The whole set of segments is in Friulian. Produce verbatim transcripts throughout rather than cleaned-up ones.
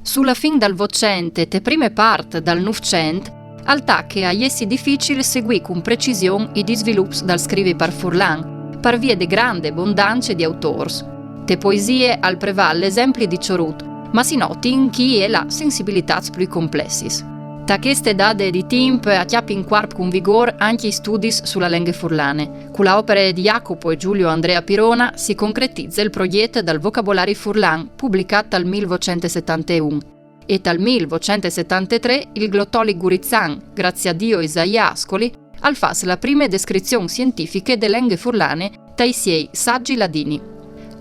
Su la fin dal Votcent e te prime part dal Nûfcent, al tache a jessi dificil seguî cun precision i disvilups dal scrivi par furlan, par vie de grande bondance di autôrs. Te poesie al preval l'esempli di Çorut, ma si notin chi e là sensibilitâts plui complessis. Ta cheste dade di timp a cjapin cuarp cun vigôr ancje i studis su la lenghe furlane. Cu la opere di Jacopo e Giulio Andrea Pirona si concretize il progjet dal vocabolari furlan, publicât tal mil votcent e setanteun, e tal mil votcent e setantetrê il glotolic gurizan Graziadio Isaia Ascoli al fâs la prime descrizion sientifiche de lenghe furlane tai siei Saggi ladini.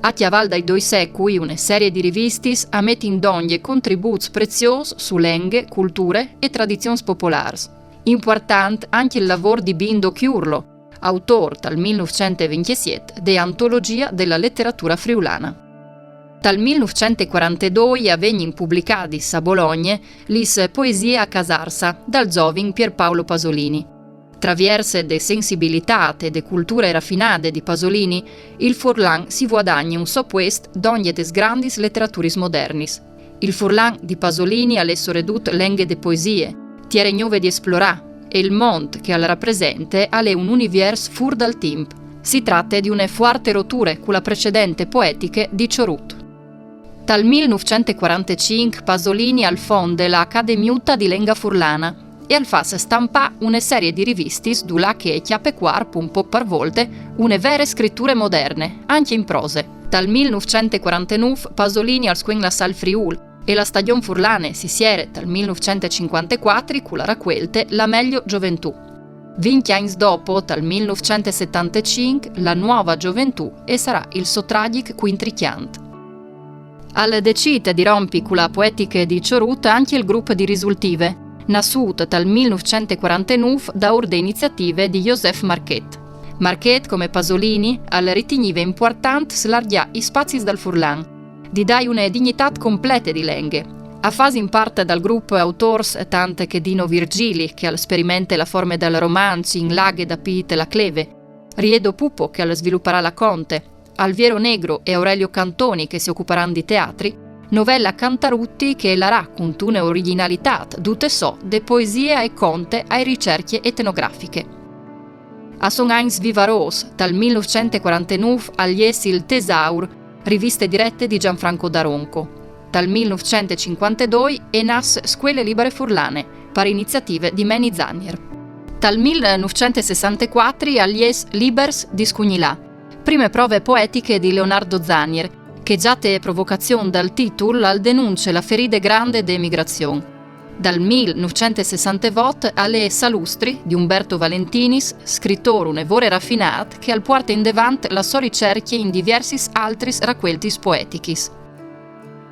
A cjaval dai doi secui une serie di rivistis a metin dongje contribûts preziôs su lenghe, culture e tradizions popolârs. Impuartant ancje il lavôr di Bindo Chiurlo, autôr tal mil nûfcent e vincjesiet de Antologia della letteratura friulana. Tal mil nûfcent e cuarantedoi a vegnin publicadis a Bologne lis Poesie a casârsa dal zovin Pierpaolo Pasolini. Traviers de sensibilitât e de culture rafinade di Pasolini, il furlan si vuadagne un so puest dongje des grandis leteraturis modernis. Il furlan di Pasolini al è soredut lenghe de poesie, tiere gnove di esplorâ, e il mont che al rapresente al è un univiers fûr dal timp. Si trate di une fuarte roture cu la precedente poetiche di Çorut. Tal mil nûfcent e cuarantecinc Pasolini al fonde la Academiuta di lenga furlana e al fâs stampâ une serie di rivistis dulà che e cjape cuarp un pôc par volte une vere scriture moderne, ancje in prose. Tal mil nûfcent e cuarantenûf Pasolini al scuen lassâ il Friûl e la stagjon furlane si siere tal mil nûfcent e cincuantecuatri cu la racuelte La meglio gioventù. Vincj agns dopo, tal mil nûfcent e setantecinc, La nuova gioventù e sarà il so tragjic cuintricjant. Al decît di rompi cu la poetiche di Çorut ancje il grup di Risultive, nassût tal mil nûfcent e cuarantenûf daûr de iniziative di Josef Marchet. Marchet, come Pasolini, al ritignive impuartant slargjâ i spazis dal furlan, di dâi une dignitât complete di lenghe. A fasin part dal grup autôrs tant che Dino Virgili, che al sperimente la forme dal romanç in La aghe dapît la cleve, Riedo Pupo, che al sviluparà la conte, Alviero Negro e Aurelio Cantoni, che si ocuparan di teatri, Novella Cantarutti, che e larà cuntune origjinalitât dute sô de poesie e conte ae ricercje etnografiche. A son agns vivarôs, tal mil nûfcent e cuarantenûf al jes il Tesaur, riviste direte di Gianfranco D'Aronco. Tal mil nûfcent e cincuantedoi e nas Scuele Libere Furlane, par iniziative di Meni Zanier. Tal mil nûfcent e sessantecuatri al jes Libers di scugnilâ, prime prove poetiche di Leonardo Zanier, che za te provocazion dal titul al denunce la feride grande de emigrazion. Dal mil nûfcent e sessantevot al è Salustri di Umberto Valentinis, scritôr une vore rafinât che al puarte indevant la sô ricercje in diviersis altris racueltis poetichis.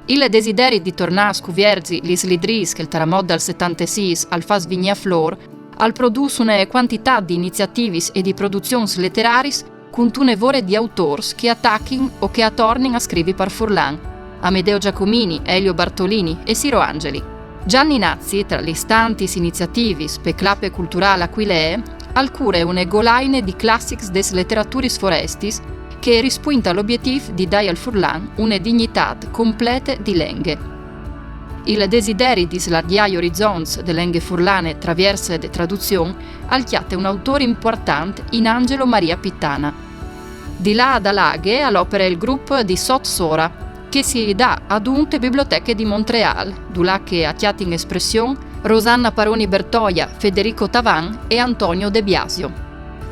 Il desideri di tornâ a scuvierzi lis lidrîs che il taramot dal setantesîs al fâs vignî a flôr al produs une cuantitât di iniziativis e di produzions leterariis cuntune vore di autôrs che a tachin o che a tornin a scrivi par furlan, Amedeo Giacomini, Elio Bartolini e Siro Angeli. Gianni Nazzi, tra lis tantis iniziativis pe Clape Culturâl Aquilee, al cure une golaine di classics des leteraturis forestis che e rispuint al obietîf di dâi al furlan une dignitât complete di lenghe. Il desideri di slargjâ i orizonts de lenghe furlane traviers de traduzion al cjate un autôr impuartant in Angelo Maria Pittana. Di là da la aghe al opere il grup di Sot Sora, che si dà adun te biblioteche di Montreâl, dulà che a cjatin espression Rosanna Paroni Bertoia, Federico Tavan e Antonio De Biasio.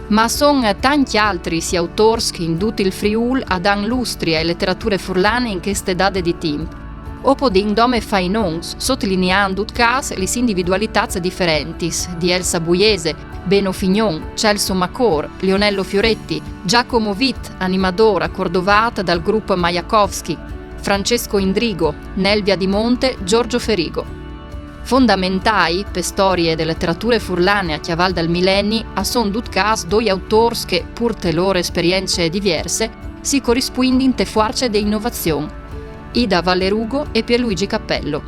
Ma a son tancj altris i autôrs che in dut il Friûl a dan lustri ae leterature furlane in cheste dade di timp. O podìn dome fâ i nons, sotlineant dut câs lis individualitâts diferentis, di Elsa Buiese, Beno Fignon, Celso Macor, Lionello Fioretti, Giacomo Witt, animadôr a Cordovât dal grup Majakowski, Francesco Indrigo, Nelvia Di Monte, Giorgio Ferigo. Fondamentâi, pe storie de leterature furlane a cjaval dal milenni, a son dut câs doi autôrs che, pûr te lôr esperience divierse, si corispuindin te fuarce de inovazion: Ida Vallerugo e Pierluigi Cappello.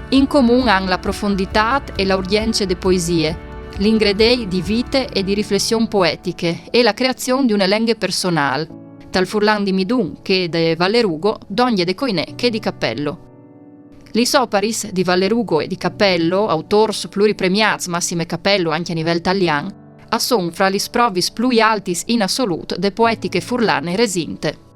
In comun a àn la profonditât e la urgjence de poesie, l'ingredei di vite e di riflession poetiche e la creazion di une lenghe personâl, tal furlan di Midun che de Vallerugo, dongje de Coinè che di Cappello. Lis oparis di Vallerugo e di Capello, autors pluripremiâts, massime Capello ancje a nivel talian, a son fra lis provis plui altis in assolût de poetiche furlane resinte.